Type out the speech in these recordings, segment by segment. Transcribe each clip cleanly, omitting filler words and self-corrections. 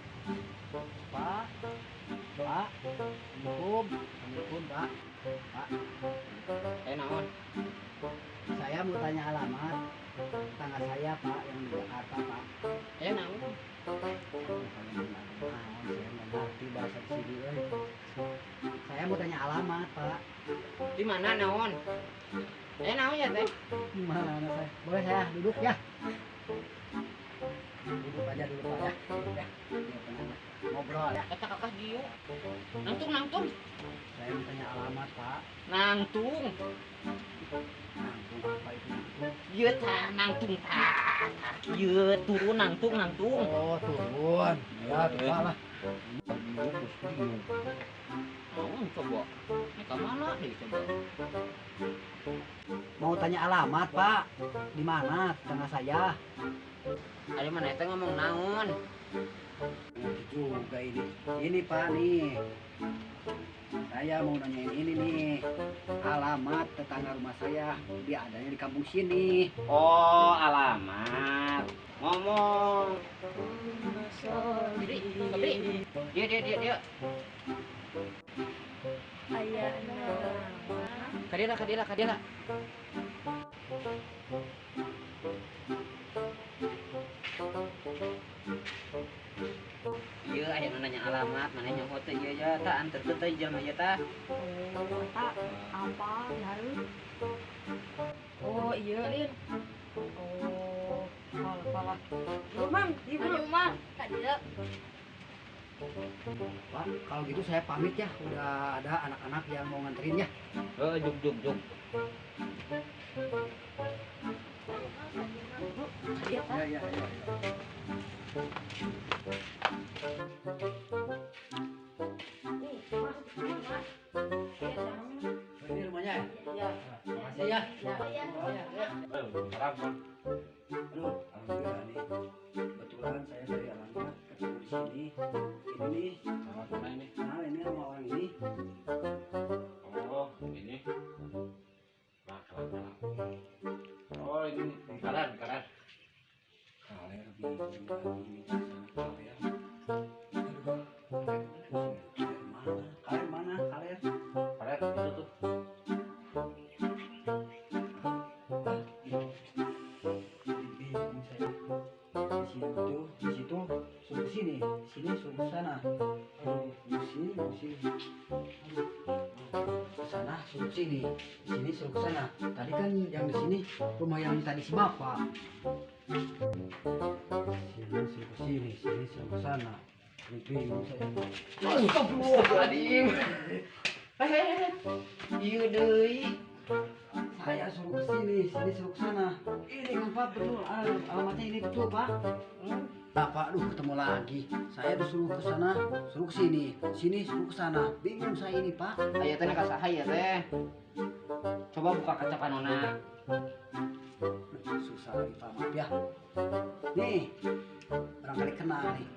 Pak, Pak, Assalamualaikum, Assalamualaikum, Pak, Pak. Eh, naon? Saya mau tanya alamat tetangga saya, Pak, yang di Jakarta, Pak. Eh, naon? Naon, saya nggak ngerti bahasa di sini, euy. Saya mau tanya alamat, Pak. Di mana naon? Eh, naon ya teh? Gimana saya? Boleh saya duduk ya? Duduk aja dulu, Pak, ya. Duduk ya. Biar tenang ya. Ngobrol ya. Kata kakak Gio. Nangtung, nangtung. Saya mau tanya alamat, Pak. Nangtung. Nangtung apa itu nangtung? Ieu tah nangtung tah. Ieu turun nangtung nangtung. Oh, turun. Ya, tuh, Pak lah. Naon coba? Ini ka mana deh coba? Mau tanya alamat, Pak. Di mana tetangga saya? Ari mana teh ngomong naon? Ngerti juga ini. Ini, Pak, nih. Saya mau nanyain ini nih. Alamat tetangga rumah saya. Dia adanya di kampung sini. Oh, alamat. Ngomong. Beri, beri. Dia dia dia dia. Aya nama. Kadila, kadila, kadila. Iya, aya nu nanya alamat, mana nyaho teh ieu ya, tah anterkeun teh jelema ieu tah. Oh, eta apa harus? Oh, iya, Lin. Oh, kalah kalah. Yuk, Mang, ibu. Ayo, Mang. Tadi Pak, kalau gitu saya pamit ya. Udah ada anak-anak yang mau nganterin ya. Heeh, jug jug jug. Iya, Ya, ya, ya. Nih, Mas, Mas. Iya, Oh, ini rumahnya ya? Iya. Makasih ya. Iya. Ya, ya. Aduh, alhamdulillah nih. Kebetulan saya dari alamat ketemu di sini. Ini nih, Alamat mana ini? kenal ini sama orang ini. Oh, ini. Nah, kalah, kalah. Oh, ini kanan, kanan. Kaler bingung lagi ini sana kaler. Aduh, kaler mana? Kaler mana? Kaler. Kaler itu tuh. Ah, jadi bingung saya. Di situ suruh ke sini, sini suruh ke sana. Aduh, di sini, di sini. Aduh, ke sana suruh ke sini, di sini suruh ke sana. Tadi kan yang di sini rumah yang tadi si bapak. Sini suruh ke sini, sini suruh ke sana. Ini bingung saya. Astagfirullahaladzim. Eh, ieu deui. Saya suruh ke sini, sini suruh ke sana. Ini kan Pak betul, alamatnya ini betul Pak. Nah, Pak, aduh ketemu lagi. Saya disuruh ke sana, suruh ke sini, sini suruh ke sana. Bingung saya ini Pak. Aya teh ka saha ya teh? Coba buka kaca panona. Aduh, susah lagi Pak, maaf ya. Nih, barangkali kenal nih.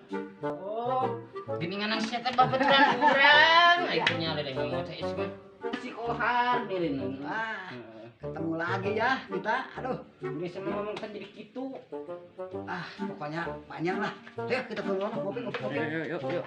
Oh, geuningan sia teh babaturan urang. Ai nya leuleung ngomong teh is mah. Si Kohar deuleu. Ah, ketemu lagi ya kita. Aduh, Bisa ngomong kan jadi gitu. ah pokoknya panjang lah. Ayo kita keluar ngopi ngopi. Yuk, yuk, yuk.